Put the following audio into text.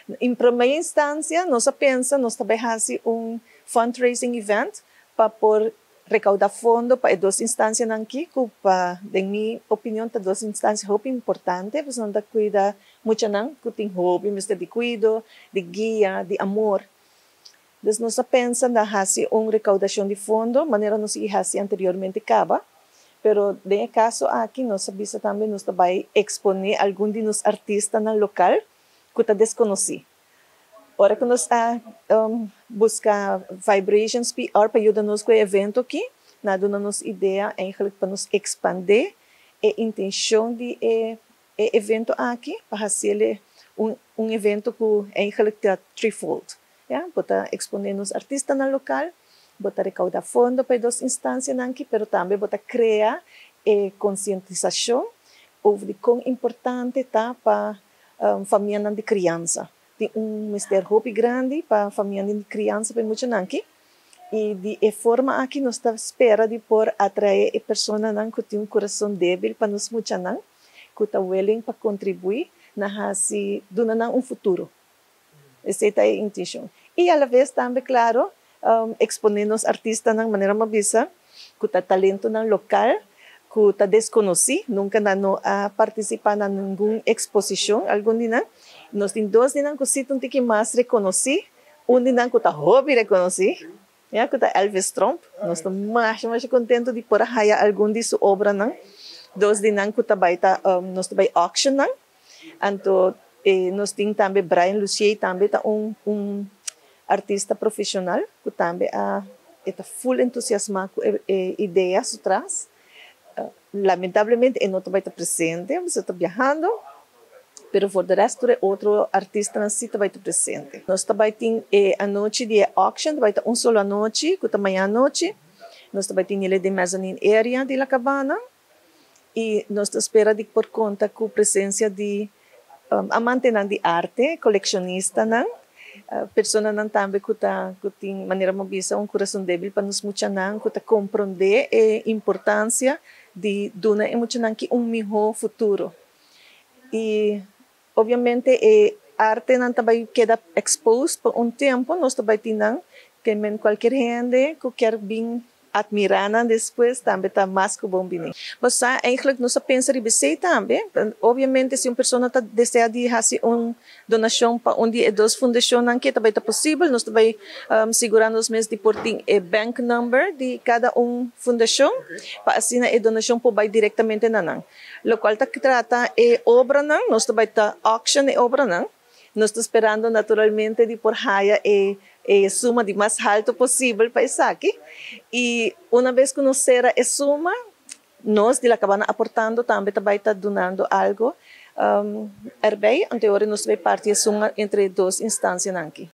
Na promé instansia, nos a pensa, nos tambe a hasi un fundraising event pa por rekoudá fondo pa e dos instansianan aki, ku pa, den mi opinion, ta dos instansia hopi importante, pasobra nan ta kuida muchanan, ku tin hopi mester di kuido, di guia, di amor. Dus nos a pensa na hasi un rekoudashon di fondo, manera nos a hasi anteriormente kaba, pero den e kaso aki nos a bisa tambe nos ta bai eksponé algun di nos artistanan lokal ku ta deskonosí. Ora ku nos a buska Vibrations PR pa yuda nos ku e evento aki, nan a duna nos idea eigenlijk pa nos ekspandé e intenshon di e evento aki pa hasi un evento ku eigenlijk ta threefold. Ja, bo ta eksponé nos artistanan lokal, bo ta rekoudá fondo pa e dos instansianan aki, pero tambe bo ta krea e konsientisashon over di kon importante ta pa famianan di kriansa. Tin un mester hopi grandi pa famianan di kriansa pa muchanan aki. I di e forma aki nos ta spera di por atraé e personanan ku tin un kurason débil pa nos muchanan, ku ta willing pa kontribuí na hasi duna nan un futuro. Esei ta e intenshon. I a la bes tambe, klaro, eksponé nos artistanan, manera mi a bisa, ku ta talentonan lokal, ku ta deskonosí, nunka nan no a partisipá na ningun eksposishon, algun di nan. Nos tin dos di nan ku sí ta un tiki mas rekonosí, un di nan ku ta hopi rekonosí, ja, ku ta Elvis Tromp. Nos ta masha masha kontentu di por a haya algun di su obranan. Dos di nan ku ta bai ta nos ta bai auction nan. Anto nos tin tambe Brian Lucier, tambe ta un artista profeshonal ku tambe a e ta full entusiasmá ku e idea su tras. Lamentablemente e no ta bai ta presente, pasobra e ta biahando, pero for de rest tur e otro artistanan sí ta bai ta presente. Nos ta bai tin e anochi di e auction, ta bai ta un solo anochi, ku ta mañana anochi. Nos ta bai tin den mezzanine area di La Cabana i nos ta spera di por konta ku presensia di amantenan di arte, kolekshonistanan, personanan tambe ku ta ku tin, manera mi a bisa, un kurason débil pa nos muchanan, ku ta komprondé e importansia di duna e muchanan aki un mihó futuro. I obviamente e artenan ta bai keda exposed pa un tempu, nos ta bai tin nan ke men kualkier hende ku kier bin admirá nan despues tambe ta mas ku bon bini. Basa eigenlijk nos a pensa riba esei tambe. Obviamente si un persona ta deseá di hasi un donashon pa un di e dos fundashonnan ke ta bai ta posibel, nos ta bai sigurá nos mes di por tin e bank number di kada un fundashon pa asina e donashon por bai direktamente na nan. Lokual ta trata e obranan, nos ta bai ta auction e obranan. Nos ta sperando naturalmente di por haya e suma di mas haltu posibel pa esaki. I una bes ku nos sera e suma, nos di La Cabana aportando tambe ta bai ta dunando algu erbij, anto nos ta bai parti e suma entre e dos instansianan aki.